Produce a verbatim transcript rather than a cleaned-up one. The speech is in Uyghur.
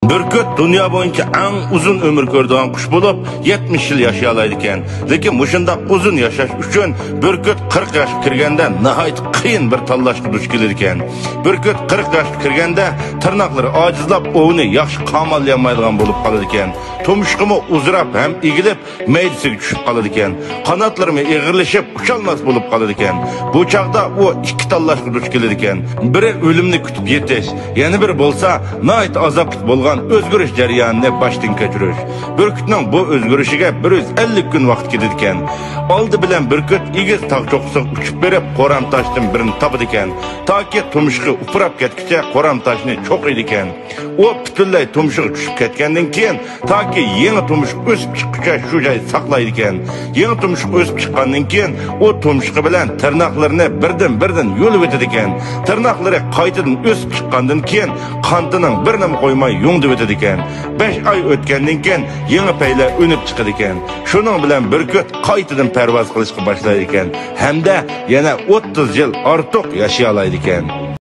بۈركۈت دۇنيا بويىچە ئەڭ ئۇزۇن ئۆمۈر كۆرىدىغان قۇش بولۇپ، يەتمىش يىل ياشىيالايدىكەن. لېكىن مۇشۇنداق ئۇزۇن ياشاش ئۈچۈن بۈركۈت قىرىق ياشقا كىرگەندە ناھايىتى قىيىن بىر تاللاشقا دۇچ كېلىدىكەن. بۈركۈت قىرىق ياشقا كىرگەندە تىرناقلىرى ئاجىزلاپ، ئوۋنى ياخشى قاماللىيالمايدىغان بولۇپ قالىدىكەن. تۇمشۇقىمۇ ئۇزىراپ ھەم ئېگىلىپ، مەيدىسىگە چۈشۈپ قالىدىكەن. قاناتلىرىمۇ ئېغىرلىشىپ، ئۇچالماس بولۇپ قالىدىكەن. بۇ چاغدا ئۇ ئىككى تاللاشقا دۇچ كېلىدىكەن. بىرى ئۆلۈمنى كۈتۈپ يېتىش، يەنە بىرى بولسا ناھايىتى ئازابلىق بولغان ئۆزگىرىش جەريانىنى باشتىن كەچۈرۈش. بۈركۈتنىڭ بۇ ئۆزگىرىشىگە بىر يۈز ئەللىك كۈن ۋاقىت كېتىدىكەن. ئالدى بىلەن بۈركۈت ئېگىز تاغ چوققىسىغا ئۇچۇپ بېرىپ، قورام تاشتىن بىرنى تاپىدىكەن. تاكى تۇمشۇقى ئۇپراپ كەتكىچە قورام تاشنى چوقۇيدىكەن. ئۇ پۈتۈنلەي تۇمشۇقى چۈشۈپ كەتكەندىن كېيىن، تاكى يېڭى تۇمشۇق ئۆسۈپ چىققۇچە شۇ جايدا ساقلايدىكەن. يېڭى تۇمشۇق ئۆسۈپ چىققاندىن كېيىن، ئۇ تۇمشۇقى بىلەن تىرناقلىرىنى بىردىن-بىردىن يۇلۇۋېتىدىكەن. تىرناقلىرى قايتىدىن ئۆسۈپ چىققاندىن كېيىن، قانىتىنىڭ بىرىنىمۇ قويماي يۇڭدۇرۇۋېتىدىكەن. بەش ئاي ئۆتكەندىن كېيىن، يېڭى پەيلەر ئۈنۈپ چىقىدىكەن. شۇنىڭ بىلەن بۈركۈت قايتىدىن پەرۋاز قىلىشقا باشلايدىكەن ھەمدە يەنە ئوتتۇز يىل ئارتۇق ياشىيالايدىكەن.